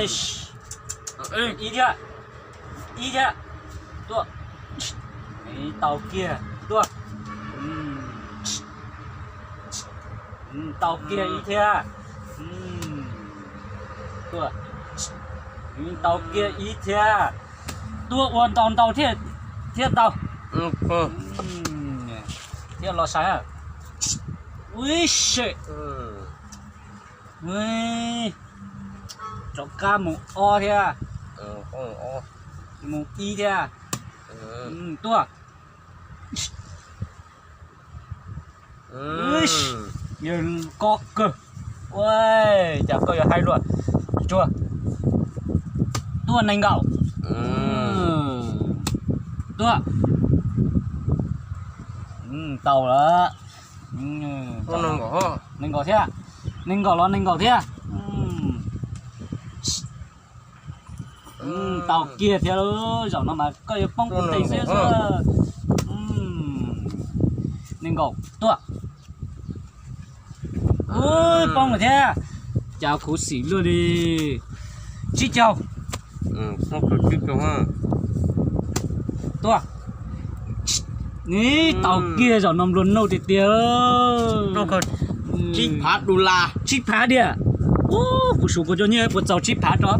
Ib thiab, ib thiab, tuaj. Tau kiag, tuaj. Tau kiag ib thiab. Tuaj. Tau kiag ib thiab. Tuaj ua ntau ntau thiab, thiab tau. Thiab los saib. Ui se. Rov qab mus ob thiab. Mus ib thiab. Tuaj. Yog kob kawg. Ua cas koj yuav hais luaj. Tsuag. Tuaj nees nkaum. Tuaj. Tau lawm. Nees nkaum thiab. Nees nkaum los nees nkaum thiab. Tau kiag thiab, zaum no mas koj yuav poob kuv tes xwb xwb. Nees nkaum, tuaj. Poob lawm thiab. Cas khuv xim luaj li. Tsib caug. Tuaj. Tau kiag, zaum no nplua nuj tiag tiag. Tsib phav dollar. Tsib phav tiag. Kuv suav puas tau nyiaj puas txaus tsib phav rau.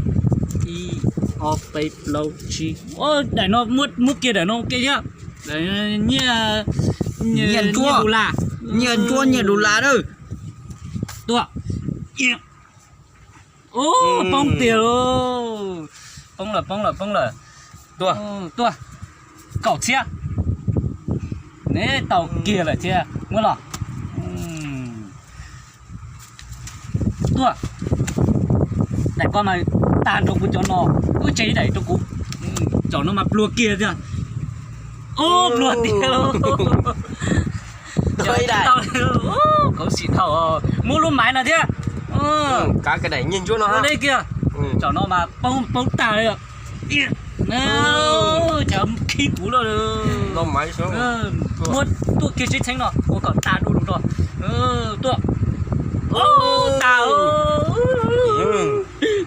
Ib, ob, peb, plaub, tsib. Daim no muab kiag daim no ua ke thiab. Nyiaj, nyiaj dollar. Nyiaj ntsuab nyiaj dollar na. Tuaj. Poob tiag lauj. Poob lawm, poob lawm, poob lawm. Tuaj, tuaj. Kaum txhiab. Neb tau kiag lawm thiab, muab los. Tuaj. Daim ko mas tag nrho kuv cov no, wb tseg ib daim rau kuv. Cov no mas pluag kiag tiag. Pluag tiag lauj. Khuv xim dhau, muab lub maiv no thiab. Kav daim nyiaj ntsuab no li kiag. Cov no mas poob poob tag li. Cov khib kuv lawm. Muab tuaj kiag sib txheeb no ua kom tag du lug rau. Tuaj. Tag.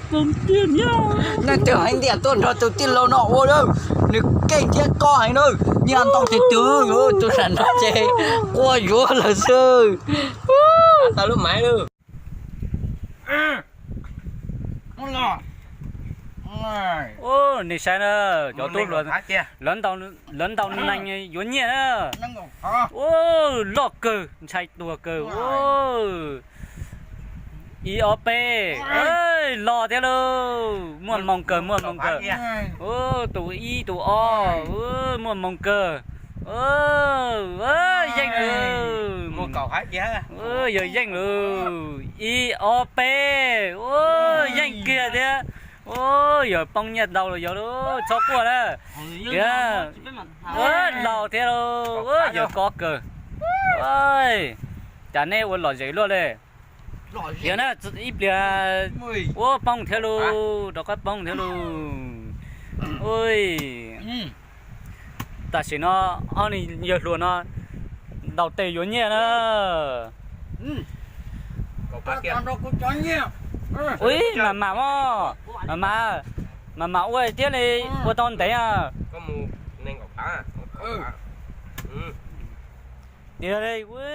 Poob tiag thiab. Leej twg heev tiag tuaj nrog tus tij laug no ua lawm, nws keej thiab koj heev na. Nyiaj ntau tiag tiag, tus sam no ces quaj yuav lawm xwb. Tag lub maiv lawm. Nej saib na, cov tub hluas, lawv ntaus nees yuav nyiaj na. Loj kawg, ntshai tuag kawg. Ib ob peb, los thiab lauj. Muaj hmoo kawg, muaj hmoo kawg. Tus ib tus ob, muaj hmoo kawg. Yeej, yog yeej lauj. Ib ob peb, yeej kiag thiab. Yog poob nyiaj ntau los yog txhob quaj na. Tias laus thiab lauj, yog kob kawg. Cas nej ua lom zem luaj li. Tias na, ib pliag ua poob thiab lauj, rov qab poob thiab lauj. Tam sim no ob niag yawg hluas no ntaus tes yuav nyiaj na. Ua ib mas mam mog, mam mam, mam mam ua thiab li, ua tau ntev. Tias li ua.